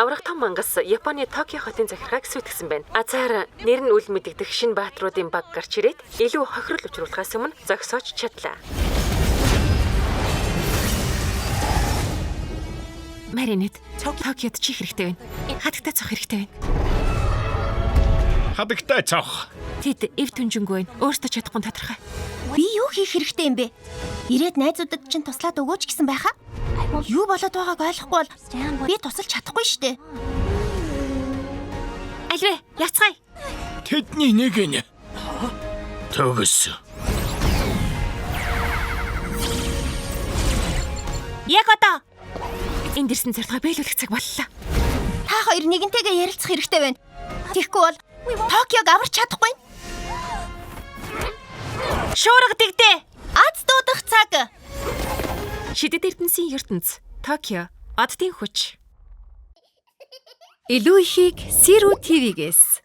Аврах том мангас Японы Токио хотын захиргааг сүйтгэсэн байна. Азар нэр нь үл мэдэгдэх шинэ баатруудын баг гарч ирээд илүү хохирол учруулахаас өмнө зогсоож чадлаа. Маринет, Токиод чи хэрэгтэй байна. Хатагтай цох хэрэгтэй байна. Хадагтай цох. Тэд эв түнжингүй байна. Өөртөө чадахгүй нь тодорхой. Би юу хийх хэрэгтэй юм бэ? Ирээд найзуудад чинь туслаад өгөөч гэсэн байхаа. Юу болоод байгааг ойлгохгүй бол би тусалж чадахгүй штэ. Альвэ, явцгаая. Тэдний нэг нь төгс. Яг одоо. Энд ирсэн зорилгоо биелүүлэх цаг боллоо. Та хоёр нэгэнтэйгээ ярилцах хэрэгтэй байна. Тэгэхгүй бол Токиог аварч чадахгүй. Шуурга дэгдээ. Аз дуудах цаг. Шидэт эрдэнсийн ертөнц. Токио. Оддын хүч. Илүү ихийг Сиру ТV-гээс.